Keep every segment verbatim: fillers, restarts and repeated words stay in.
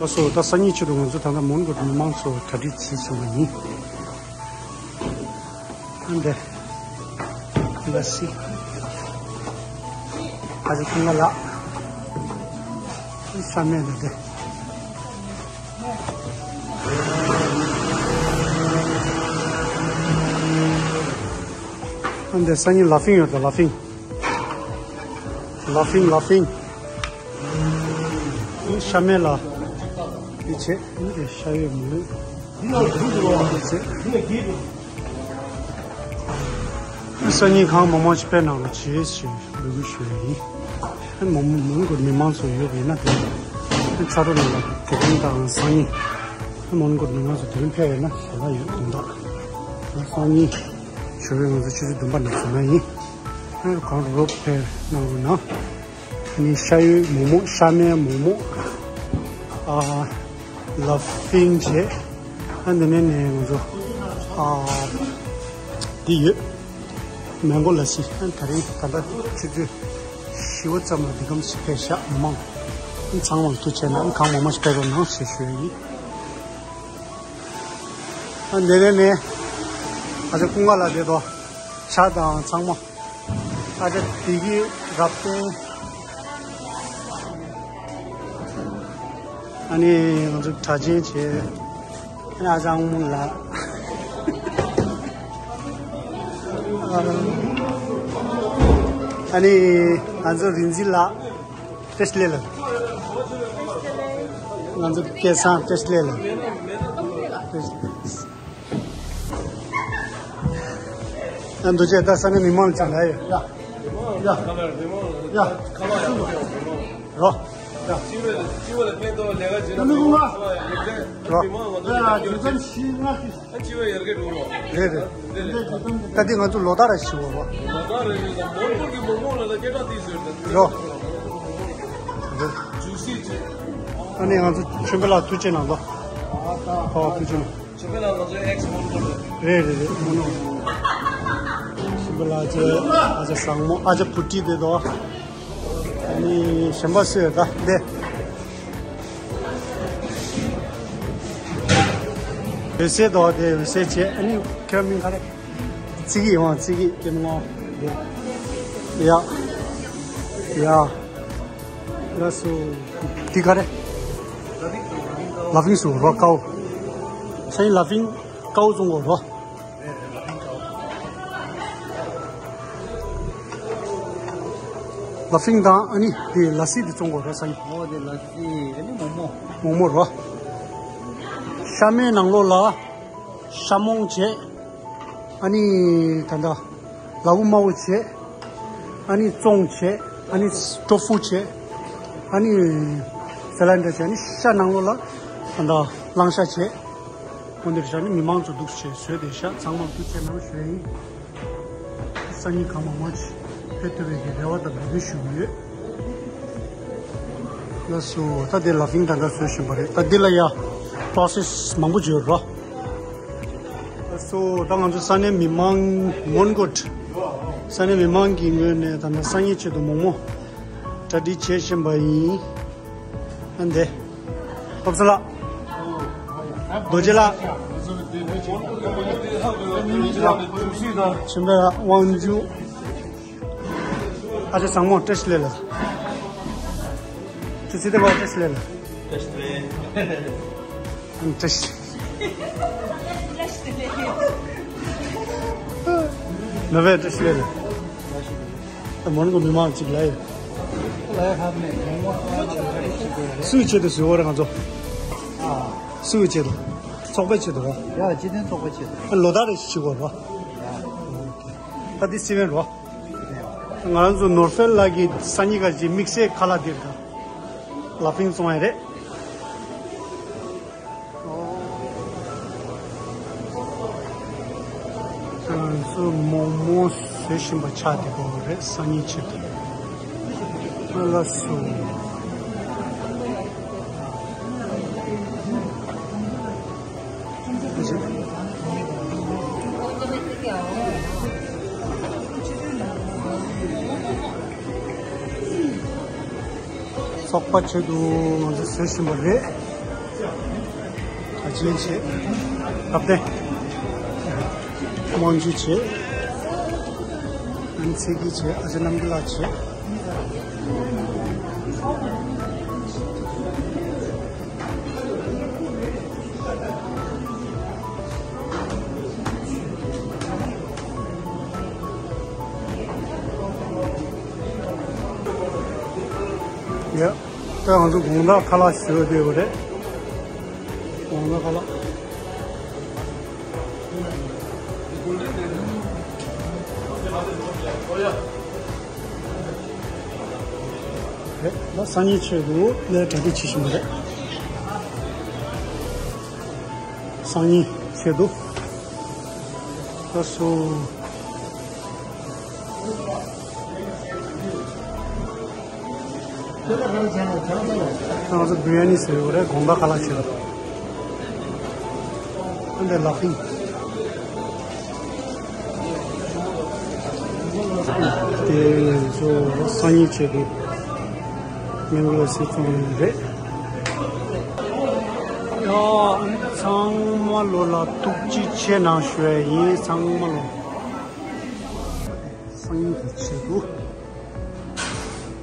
སོ་ད་སང་ཉིན་ཆེད་དུ་ང་ཚོ་ད་ལྟ་མོན་གྷོ་མི་མང་ཚོ་གྲ་སྒྲིག་བྱེད་བཞིན་པ་ཡིན། ཨ་འདི། ལ་སི། ཨ་ཅེ་ཁོང་ང་ལ། ཤ་མེད་ལ་དེ། ཨ་འདི་སང་ཉིན་ལ་ཕིང་ཡོད་དོ་ལ་ཕིང་། ལ་ཕིང་ལ་ཕིང་། ཤ་མེད་ལ། དེ་བྱེད་ཨ་འདི་ཤ་ཡོད་མི་ཡོད། སང་ཉིན་གང་མང་མང་ཞིག་སྤེལ་གནང་རོགས་བྱེད་ཞེས་འབོད་སྐུལ་ཞུ་ཡ་ཡིན། ཨ་མོན་མོན་གྷོ་མི་མང་ཚོ་ཡོད་པ་ཡིན་ན་དེ་ཨ་ཚ་རོ་ནང་ལ་དེ་རིང་དང་སང་ཉིན་ཨ་མོན་གྷོ་མི་མང་ཚོ་དེ་རིང་ཕེབས་ཡོད་ན་ཞེ་དྲག་ཡོད་དོན་དག་ཨ་སང་ཉིན་ཞོགས་པའི་ང་ཚོ་ཆུ་ཚོད་བདུན་པ་ནང་སོང་ན་ཡིན། ཨ་གང་རོགས་ཕེབས་གནང་རོགས་གནང་། ཨ་ནི་ཤ་ཡོད་མོག་མོག་ཤ་མེད་མོག་མོག་ཨ། ལ་ཕིང་བྱས། ཨ་འདི་ནས་ནས་ང་ཚོ་ཨ། འདི་ཡོད། མེང་གོ་ལ་སི་ཨ་ད་རིང་ད་ལྟ་ཆུ་ཚོད་བཞི་པ་ཙམ་ལ་འདི་གམ་ཞིག་ཕེབས་ཤག་མི་མང་། ཨ་ཚང་མ་ཐུགས་ཆེ་གནང་གང་མང་མང་ཞིག་ཕེབས་རོགས་གནང་ཞེས་ཞུ་ཡ་ཡིན། ཨ་འདི་ནས་ནས་ཨ་ཅེ་ཀུན་དགའ་ལགས་བསྡད་དོ། ཇ་དང་ཚང་མ། ཨ་ཅེ་བདེ་སྐྱིད་རབ་བརྟན། ཨ་ནི་ང་ཚོ་གྲྭ་ཆེན་བྱས། ཨ་ཅེ་ཨང་མོ་ལགས། ཨ་ནི་ང་ཚོ་རིན་འཛིན་ལགས། བཀྲ་ཤིས་བདེ་ལེགས། ང་ཚོ་སྐལ་བཟང་བཀྲ་ཤིས་བདེ་ལེགས། ཨ་འདུ་བྱས་ད་ས་གནས་མི་མང་ལ་ཅིག་ལབ་ཡོད། ཡ། ཡ། ཡ། རོ། ཡ། རོ། རེད་རེད། ད་འདི་ང་ཚོ་ལོ་ལྟར་རེ་ཞིག་འོ་རོ། རོ། ཨ་ནི་ང་ཚོ་ཆོས་འཕེལ་ལགས་ཐུགས་རྗེ་གནང་དོ། ཨོ་ཐུགས་རྗེ་གནང་། ཆོས་འཕེལ་ལགས་ང་ཚོའི་ཨེག་སི་མོན་གྷོ་རེད། རེད་རེད་རེད་མོན་གྷོ། ཆོས་འཕེལ་ལགས་ཨ་ཅེ་ཨ་ཅེ་བཟང་མོ་ཨ་ཅེ་བུ་ཏི་དེ་དོ། ཨ་ནི་གཞན་པ་སུ་ཡོད་ད་འདི། འོད་ཟེར་དོ་དེ་འོད་ཟེར་བྱས། ཨ་ནི་ཁྱོད་མིང་ག་རེ། ཚིག་གི་ཡོང་ཚིག་གི་སྐྱེ་མོ་འདི། ཡ། ཡ། ལགས་སོ། འདི་ག་རེ། ལ་ཕིང་སུ་རོ་ཀའོ། སང་ཉིན་ལ་ཕིང་ཀའོ་བཙོང་གོ་རོ། ལ་ཕིང་དང་ཨ་ནི་དེ་ལ་སི་དེ་བཙོང་གོ་རོ་སང་ཉིན། ཨོ་དེ་ལ་སི་ཨ་ནི་མོག་མོག་མོག་མོག་རོ། ཤ་མེད་ནང་ལོགས་ལ་ཤ་མོང་བྱས། ཨ་ནི་ད་ལྟ་ལ་ཕུག་དམར་པོ་བྱས། ཨ་ནི་བཙོང་བྱས། ཨ་ནི་ཀྲོ་ཕུ་བྱས། ཨ་ནི་སི་ལན་ཌར་བྱས། ཨ་ནི་ཤ་ནང་ལོགས་ལ་ད་ལྟ་གླང་ཤ་བྱས། འོ་འདིར་བཞག་ནི་མི་མང་ཚོ་འདུག་བྱས་བཟོས་ཏེ་བཞག་ཚང་མར་ཐུགས་རྗེ་གནང་ཞུ་ཡ་ཡིན། སང་ཉིན་གང་མང་མང་ཅིག་ཕེབས་ཐུབ་པའི་གི་རེ་བ་དང་འབོད་སྐུལ་ཞུ་གི་ཡོད། ལགས་སོ། ད་དེ་ལ་ཕིང་ད་ལྟ་བཟོ་བཞིན་པ་རེད། ད་འདི་ལ་ཡ་པྲོ་སེ་སི་མང་པོ་ཅིག་ཡོད་རོ། ལགས་སོ། ད་ང་ཚོ་ས་གནས་མི་མང་མོན་གྷོ་ས་གནས་མི་མང་གི་ངོས་ནས་ད་ལྟ་སང་ཉིན་ཆེད་དུ་མོག་མོག་གྲ་སྒྲིག་བྱེད་བཞིན་པ་ཡིན། ཨ་འདི། ཐོབ་ས་ལགས། རྡོ་རྗེ་ལགས། ཆེན་པོ་ལགས་དབང་ཕྱུག་ཨ་ཅེ་བཟང་མོ་བཀྲ་ཤིས་བདེ་ལེགས། ཁྱེད་ཚེ་བརྟན་པ་བཀྲ་ཤིས་བདེ་ལེགས། བཀྲ་ཤིས་བདེ་ལེགས། བཀྲ་ཤིས། ནོར་བས་བཀྲ་ཤིས་བདེ་ལེགས། ད་མོན་གྷོ་མི་མང་གཅིག་ལ་ཡོད། སུའི་ཆེད་དུ་བཟོས་པ་རེད་ང་ཚོ། སུའི་ཆེད་དུ། ཚོགས་པའི་ཆེད་དུ་རེད། ཡ་སྤྱི་མཐུན་ཚོགས་པའི་ཆེད་དུ། ལོ་ལྟར་རེ་ཞིག་བྱེད་དགོས་རེད། ད་འདི་སི་ཝེན་རེད། ང་རང་ཚོ་ནོར་ཧྥེལ་ལགས་ཀྱི་སང་ཉིན་ཁ་ཅིག་དམིགས་བསལ་ཁ་ལག་འདིར་ད་ལ་ཕིང་བཙོང་ཡ་རེད། ང་ཚོ་མོག་མོག་བཟོ་བཞིན་པ་ཆགས་བསྡད་ཀྱི་ཡོད་རེད་སང་ཉིན་ཆེད་དུ། ཨ་ལགས་སོ། ཚོགས་པ་ཆེད་དུ་ང་ཚོ་བཟོ་བཞིན་པ་རེད། ཅན་བྱས། ཨ་བདེ། མང་ཇུ་བྱས། ཨན་ཚེ་གི་བྱས། ཨ་ཅེ་རྣམ་རྒྱལ་ལགས་བྱས། ཡ། ད་ང་ཚོ་དགོང་དག་ཁ་ལག་ཞུ་བསྡད་པ་རེད། དགོང་དག་ཁ་ལག་རེད། ད་སང་ཉིན་ཆེད་དུ་ལས་གྲ་སྒྲིག་བྱེད་བཞིན་པ་རེད། སང་ཉིན་ཆེད་དུ། ད་སོ། ང་ཚོ་བི་རི་ཡ་ནི་ཟེར་བ་རེད། དགོང་དག་ཁ་ལག་བྱེད་ལ། ཨ་འདི་ལག་པིང་། དེ་ཚོ་སང་ཉིན་ཆེད་དུ་མིང་གི་སྲིད་ཚོང་རེད། ཡ། ཚང་མ་ལོ་ལ་ཐུགས་རྗེ་ཆེ་གནང་ཞུ་ཡ་ཡིན། ཚང་མ་ལོ། སང་ཉིན་གྱི་ཆེད་དུ།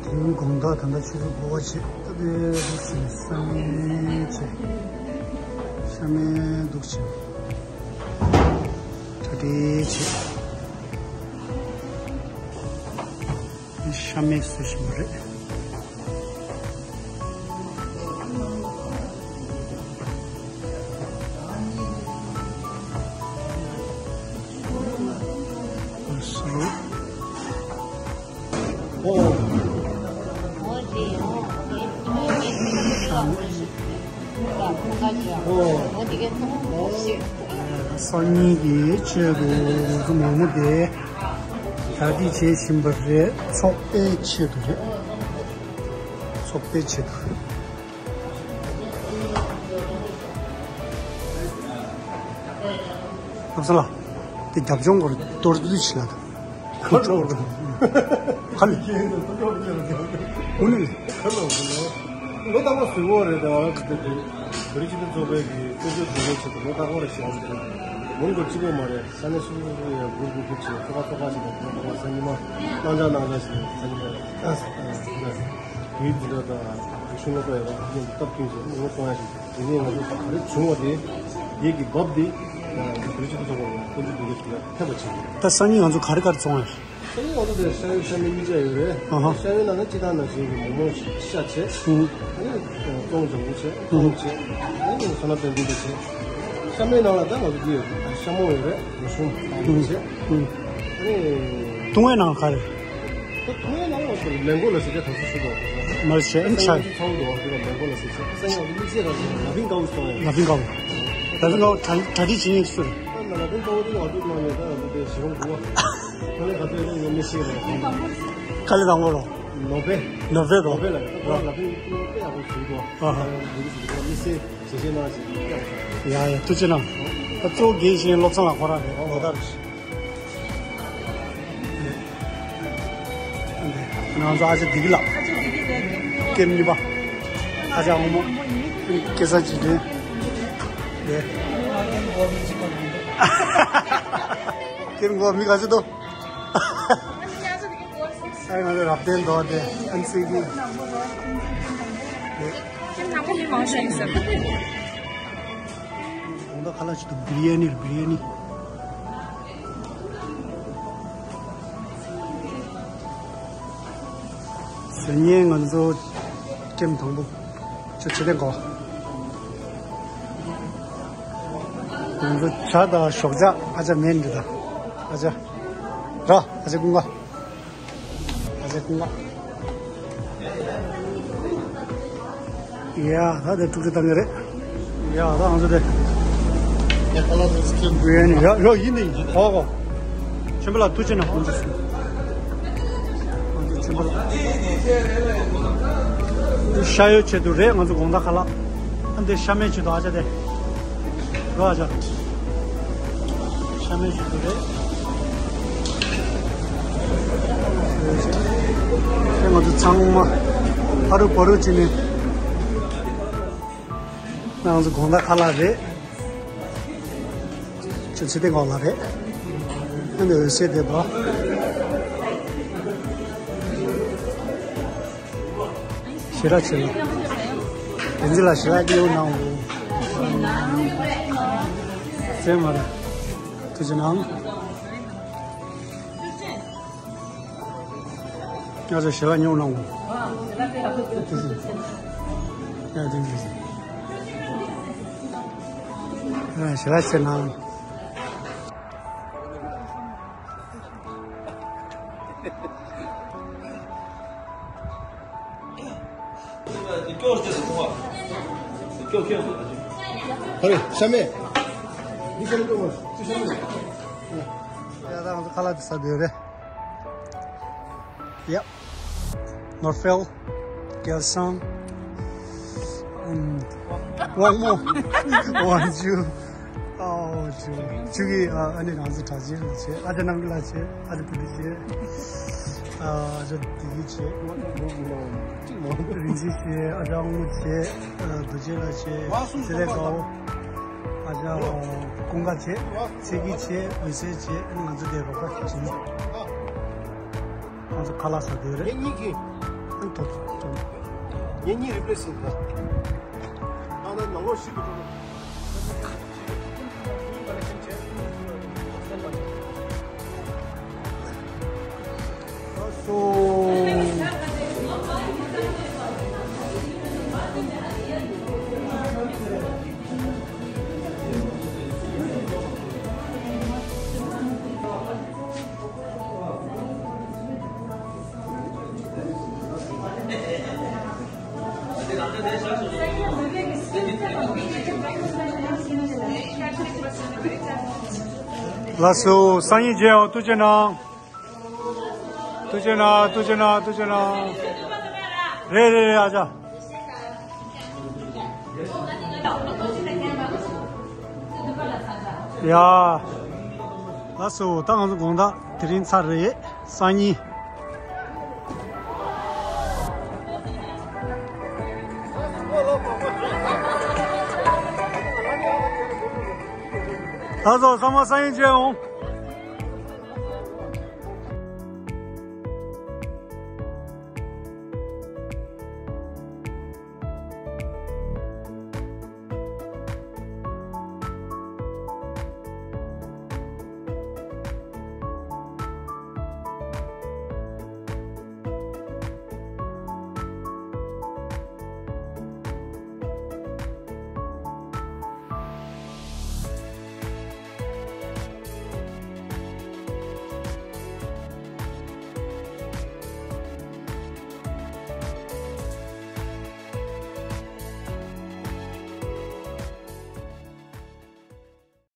དེ་རིང་དགོང་དག་ད་ལྟ་ཆུ་ཚོད་དགུ་པ་བྱས། ད་ལྟའི་རིགས་ཟིན་སང་ཉིན་བྱས། ཤ་མེད་འདུག་བྱས། གྲ་སྒྲིག་བྱས། ཤ་མེད་བཟོ་བཞིན་པ་རེད། སང་ཉིན་གྱི་ཆེད་དུ་ང་ཚོ་མོག་མོག་དེ་གྲ་སྒྲིག་བྱེད་བཞིན་པ་རེད། ཚོགས་པའི་ཆེད་དུ་རེད། ཚོགས་པའི་ཆེད་དུ། ལགས་སོ་ལགས། དེ་རྒྱབ་ལྗོངས་སྐོར་མདོར་བསྡུས་ཤིག་ལབ་དང་། ཁ་ལོ། ཁ་ལོ། དངོས་གནས་ལས། ཁ་ལོ། ལོ་རྟག་པར་བཟོས་པ་རེད་ད། དེ་དེ་བོད་རིགས་སྤྱི་མཐུན་ཚོགས་པའི་གི་བཙན་བྱོལ་བོད་མིའི་ཆེད་དུ་ལོ་རྟག་པར་བྱེད་ཡག་རེད། མང་པོ་གཅིག་པོ་མ་རེད། ས་གནས་སོ་སོ་སོ་སོ་ཡ་འགུལ་འགུལ་འགུལ་བྱེད། ཚོགས་པ་ཚོགས་པ་བྱེད་པ་ལོ་རྟག་པར་སང་ཉིན་མ་གནང་བྱ་གནང་བྱ་བྱེད། སང་ཉིན་མ་ཨ་ཨ་དུས་འདི་འདྲ་དང་རིག་གཞུང་སློབ་གྲྭ་ཡོད་པ་ཡིན་སྟབས་བསྟུན་བྱས་ངོ་གཏོང་ཡ་ཞིག་དེ་ནས་ང་ཚོ་ག་རེ་བྱུང་བ་དེ། དེ་གི་བབ་དེ་བོད་རིགས་སྤྱི་མཐུན་ཚོགས་པ་ལ་བཙན་བྱོལ་བོད་མིའི་ཆེད་དུ་ཕེབས་པ་བྱེད། ད་སང་ཉིན་ང་ཚོ་ག་རེ་ག་རེ་བཙོང་ཡ་རེད། སང་ཉིན་ང་ཚོ་དེ་ཤ་ཡོད་ཤ་མེད་གཉིས་ཆ་ཡོད་རེད། ཨ་ཧ། ཤ་ཡོད་ནང་ནས་སྤྱིར་བཏང་ནང་བཞིན་གྱི་མོག་མོག་ཤ་བྱས། ཨ་ནི་ཙོང་ལྗང་གུ་བྱས། ཙོང་བྱས། ཨ་ནི་བསོད་ནམས་དཔལ་འབྱོར་དེ་བྱས། ཤ་མེད་ནང་ལ་ད་ང་ཚོ་འདི་ཡོད། ཤ་མོག་ཡོད་རེད། རོ་ཤུམ་བྱས། ཨ་ནི་དུང་བའི་ནང་ག་རེ། ད་དུང་བའི་ནང་ལ་ལེན་གོ་ལ་ཟེར་ཆ་ད་སུ་སུ་དང་མ་བྱས་ཨ་ནི་ཆ། ཚང་དུ་བ་ལེན་གོ་ལ་ཟེར་ཆ་སང་ཉིན་དམིགས་བསལ་རང་ལ་ཕིང་དཀར་པོ་སོང་ཡ། ལ་ཕིང་དཀར་པོ། ལ་ཕིང་དཀར་པོ་གྲ་སྒྲིག་བྱེད་མཁན་སུ་རེད། ལ་ཕིང་དཀར་པོ་དེ་ང་ཚོ་ནང་ནས་ད་ང་ཚོ་དེ་ཞི་རོང་བུ་བ། ཁ་ལས་ག་ཚོད་ཡོད་ན་ངས་མི་ཤེས་རོགས། ཁ་ལས་དང་པོ་རོགས། ནོ་བེ། ནོ་བེ་རོགས། ནོ་བེ་ལ་ཡོད། ལ་ཕིང་དཀར་པོ་དཔེ་ཡག་པོ་བྱུང་འདུག་ཨ་ཧ། ལ་ཕིང་དཀར་པོ་དེ་མི་ཤེས། ཞེ་ཞེ་ན་ཞེ་ཡ་ཡ་ཐུགས་རྗེ་གནང་། ད་གཙོ་བོ་དགེ་བཤེས་སློབ་ཚན་ལ་ཁོ་རང་རེད། ལོ་ལྟར་རེད། ང་ཚོ་ཨ་ཅག་བདེ་སྐྱིད་ལགས། ཀེམ་གཉིས་པ། ཨ་ཅག་དབང་མོ། སྐལ་བཟང་རྗེས་དྲན། རེད། ཀེམ་གོ་མི་ག་ཚོད་དོ། ཨ་ང་ཚོ་རབ་བརྟན་མདོ་སྡེ་ཨན་སི་གི། དང་པོ་མི་མང་ཤོས་ཡིན་ཟེར། དགོང་དག་ཁ་ལག་ཆེད་དུ་བི་རི་ཡ་ནི་རེད། བི་རི་ཡ་ནི། ཟེར་ཉན་ང་ཚོ་ཀེམ་དང་པོ། ཆུ་ཆུ་ལེན་གོ། ང་ཚོ་ཇ་དང་ཞོགས་ཇ་ཨ་ཅག་མེད་འདི་དང་། ཨ་ཅག་ར་ཨ་ཅག་ཀུན་དགའ། ཨ་ཅག་ཀུན་དགའ། ཡ་ད་དེ་ཐུགས་རྗེ་གནང་གི་རེད། ཡ་ད་ང་ཚོ་དེ། ཡ་ཡ་ཡིན་ནི་ཡིན་གོ་གོ། ཆེན་པོ་ལགས་ཐུགས་རྗེ་གནང་། ཁོང་ཚོ་ཆེན་པོ་ལགས། ཤ་ཡོད་ཆེད་དུ་རེད། ང་ཚོ་དགོང་དག་ཁ་ལག་ཨ་འདི་ཤ་མེད་ཆེད་དུ་ཨ་ཅག་དེ། རོ་ཨ་ཅག་ཤ་མེད་ཆེད་དུ་རེད། ང་ཚོ་ཚང་མ་ཕ་རུ་ཕ་རུ་བྱས་ནས། ང་ཚོ་དགོང་དག་ཁ་ལག་རེད། ཚེ་བརྟན་ཁོང་ལགས་རེད། ཨ་ནི་འོད་ཟེར་ལྡན་པ། ཞེ་དྲག་ཆེ་ལ། བསྟན་འཛིན་ལགས་ཞེ་དྲག་སྐྱིད་པོ་གནང་འདུག་ཟེར་མ་རེད། ཐུགས་རྗེ་གནང་། ང་ཚོ་ཞལ་ལག་ཉོ་གནང་འོང་། ཡ་དེ་འདྲ་ཞལ་ལག་ཆེ་གནང་། ཨ་རེ་ཤ་མེད། འདི་ཤ་མེད་ཀྱོག་མ་ཤི་ཤ་མེད། ཡ་ད་ང་ཚོ་ཁ་ལག་དེ་ཟ་འདོད་རེད། Yep. Norfel, Kelsang, and one more. Wangju. Oh, Ju. Ju གི་ཨ་ནི་ང་ཚོ་གྲྭ་ཆེན་ལ་བྱས། ཨ་ཅག་རྣམ་རྒྱལ་ལགས་བྱས། ཨ་ཅག་བུ་དེ་བྱས། ཨ་ཅག་བདེ་སྐྱིད་བྱས། རིན་ཆེན་བྱས། ཨ་ཅག་དབང་མོ་བྱས། རྡོ་རྗེ་ལགས་བྱས། ཚེ་རིང་དཀར་པོ། ཨ་ཅག་ཀུན་དགའ་བྱས། ཚེ་སྐྱིད་བྱས། འོད་ཟེར་བྱས། ང་ཚོ་དེ་རོགས་པ་བྱས། ང་ཚོ་ཁ་ལག་ཟ་འདོད་རེད། ངེད་གཉིས་ཀྱིས། ཨ་ཐོབ་ཐོབ། ངེད་གཉིས་རི་པི་ལེ་སི་ཡིན་ད། ད་ནང་ལོགས་ཤིག་གི་ཐོག་ལ་སོ། ལགས་སོ། སང་ཉིན་མཇལ་ཡོང་། ཐུགས་རྗེ་གནང་། ཐུགས་རྗེ་གནང་། ཐུགས་རྗེ་གནང་། ཐུགས་རྗེ་གནང་། རེད་རེད་རེད། ཨ་ཅག་ཡ། ལགས་སོ། ད་ང་ཚོ་དགོང་དག་དེ་རིང་ཚར་རེད། སང་ཉིན། ད་ཚོ་ཚང་མ་སང་ཉིན་མཇལ་ཡོང་།